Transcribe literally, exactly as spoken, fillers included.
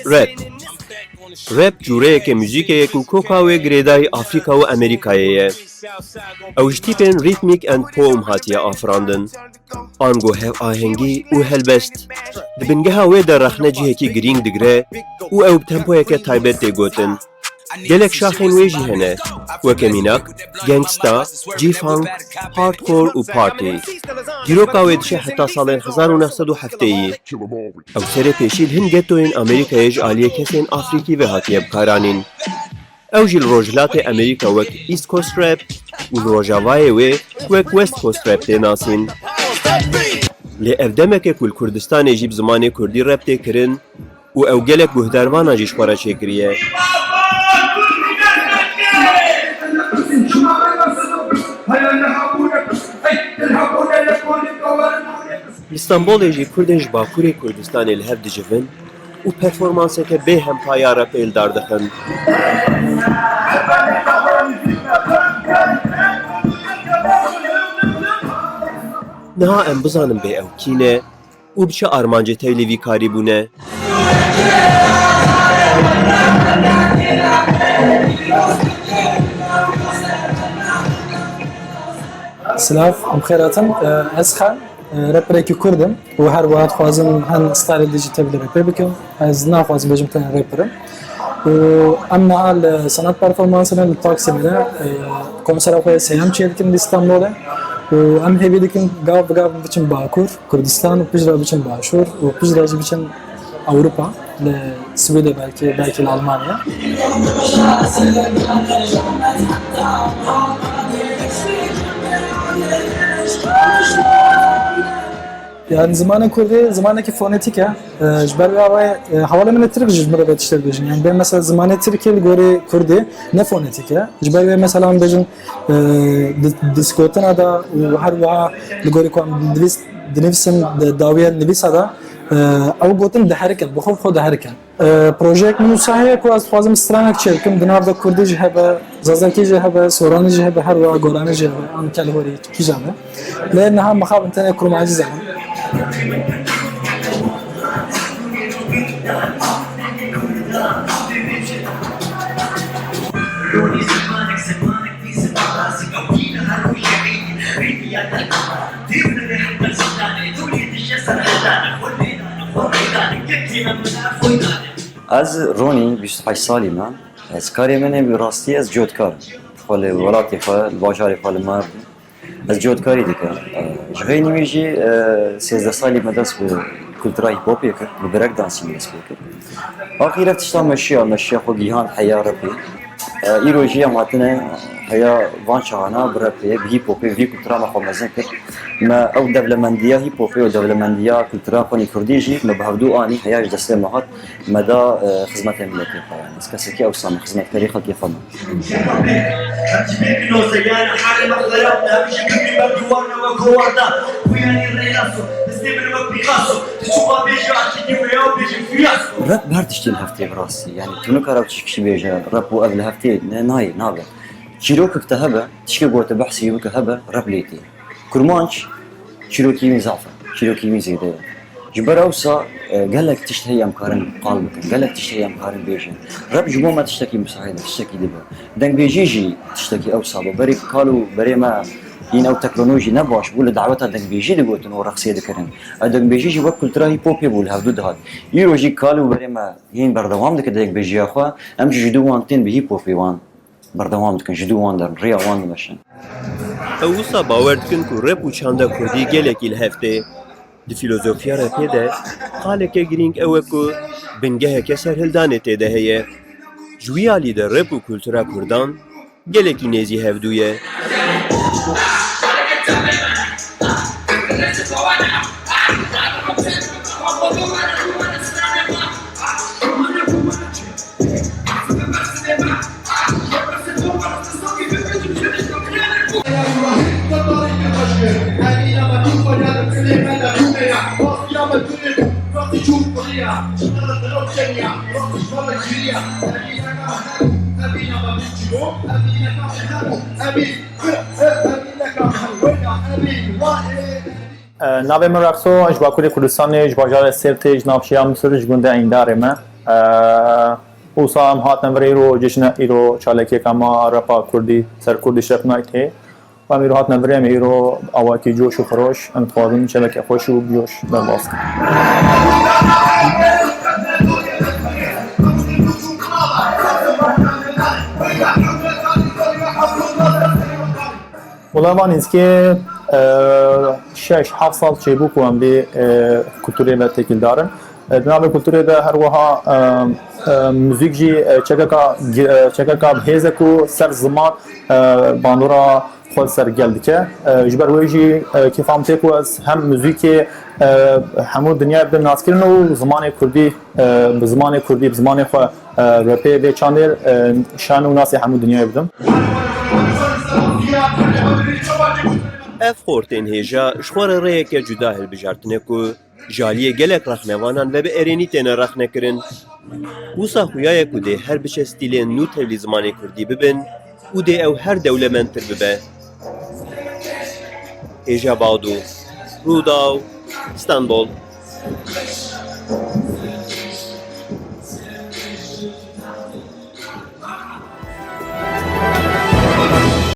Rap. Rap cûreyeke muzîkê ye ku koka wê girêdayî Afrîka û Amerîkayê ye. Ew ji tîpên rîtmîk and poem hatiye afirandin. Ango hevahengî û helbest di bingeha wê de rexne cihekî girîng digire û ew bi tempoyeke taybet tê gotin. Gelek şaxên wê jî hene, weke mînak, gangsta, G-funk, hardcore û party. Dîroka wê diçe heta salên hezar û neh sed û heftê yî. Ew serê pêşî li hin ghettoyên Amerîkayê ji aliyê kesên Afrîkî ve hatiye bikaranîn. Ew jî li Rojhilatê Amerîka wek East Coast Rap û li Rojavayê wê wek West Coast Rap tê nasîn. Lê ev demeke ku li Kurdistanê jî bi zimanê kurdî rap tê kirin û ew gelek guhdarvanan jî ji xwe re çêkiriye. Li Stenbolê jî Kurdên ji Bakurê Kurdistanê li hev dicivin û performanseke bêhempa ya rapê li dar dixin. Niha em bizanin bê ew kî ne û bi çi armancê tevlî vî karî bûne. Silav, em xêr hatin. Ez Xan, raperekî Kurd im û her wiha dixwazim hin stylê dî jî tevlî rapê bikim. Ez naxwazim bêjim tenê raper im. Û em niha li sanat performansê ne, li Taksimê ne, konsera xwe yê sêyem çêdikin li Stenbolê. Û em hêvî dikin gav bi gav biçin Bakur Kurdistan û piştre biçin Başûr û piştre jî biçin Ewropa, li Swêdê belkî, belkî li Almanya. Yani zimanê Kurdî zimanekî fonetîk e. E, ji ber wê awayê, e, hevalê min ê Tirk jî ji min re vê tiştê dibêjin. Yani bê mesela zimanê Tirkî li gorî Kurdî ne fonetîk e. Ji ber wê mesela em bêjin, e, di, di skotina de û her wiha li gorî ku em dinivîs-, dinivîsin di dawiya nivîsa de, e, ew gotin diherikin, bi xwe bi xwe diherikin. E, projeyek min wisa heye ku ez dixwazim stranek çêbikim, di nav de kurdî jî hebe, zazakî jî hebe, soranî jî hebe, her wiha goranî jî hebe, an kelhorî kîjan be. Lê niha mixabin tenê kurmancî zanim. Ez Ronî, bîst û heşt salî me. Ez karê min ê bi rastî ez cotkar im. Xwe li welatê xwe, li bajarê xwe li me bû. Ez cotkarî dikim. Ji xeynî wî jî, e, sêzdeh salî me dest bi kultura hîp-hopê kir, bi breakdansî dest pê kir. Axîret tişta meşiya, meşiya xwe gihand heya repê. E, îro jî em hatine heya van çaxana bi repê, bi hîp-hopê vî kultura me xwe mezin kir. Me ew dewlemendiya hîp-hopê û dewlemendiya kultura xwe nî kurdî jî me bi hevdû anî, heya ji destê me hat. Me da, e, xizmetê miletê xwe, yani. Ez kesekî ewsa me, xizmetkarê xelkê xwe me. Rap bi her tiştê li hev tê bi rastî. Yani, tu nikare çi kişî bêje, rap û ev li hev tê, ne, nayê, nabe. Çîrokek te hebe, tişkê ku te behsî wî bike hebe, rap lê tê. Kurmanc çîrokî wî zaf e, çîrokî wî zêde ye. Ji ber ewsa, e, gelek tişt heye em karin qal bikin, gelek tişt heye em karin bêjin. Rap ji bo me tiştekî misahid e, tiştekî dibe. Dengbêjî jî tiştekî ewsa bû. Berê kal û berê me yên ew teknolojî ne baş bû, li daweta dengbêjî digotin û reqsê dikirin. Ew dengbêjî jî wek kultura hîp-hopê bû, li hevdû dihat. Îro jî kal û berê me yên berdewam dike dengbêjiya xwe, em jî ji dû wan tên bi hîp-hopê wan berdewam dikin, ji dû wan derin, rêya wan dimeşin. Ew wisa bawer dikin ku rap û çanda kurdî gelekî li hev tê. Di fîlozofiya rapê de qaleke girîng ew e ku bingeheke serhildanê tê de heye. Ji wî alî de rap û kultura kurdan gelekî nêzî hevdû ye. E, navê min Rexso, ji Bakurê Kurdistanê, ji bajarê Sêrtê, ji navçeya Misir, ji gundê Eyndarê me. E, Wisa em hatine vir îro cejne, îro çalakiyeka me repa kurdî, ser Kurdish Rap Night heye. Û em îro hatine vir, em îro awakî coş û xweroş, em dixwazin çemeke xweş û bi coş derbas kin. Wela van nîzikê, e, şeş heft sal çêbû ku em vê, e, kulturê ve têkildar in. E, di navê kulturê de her wiha, e, e, muzîk jî, e, çekeka gi-, e, çekeka bi hêz e ku ser ziman, e, bandora xwe li ser gel dike. E, ji ber wê jî, e, kêfa min tê ku ez hem muzîkê, e, hemû dinyayê bidim naskirin û zimanê kurdî, e, bi zimanê kurdî, bi zimanê xwe, e, rapê vê çandê, e, şan û nasê hemû dinyayê bidim. Ev xortên hêja ji xwe re rêyeke cuda hilbijartine ku ji aliyê gelek rexnevanan ve bi erênî têne rexnekirin. Wisa xuya ye ku dê her biçe stîlên nû tevlî zimanê kurdî bibin û dê ew her dewlemendtir bibe. Hêja Bado, Rûdaw, Stenbol.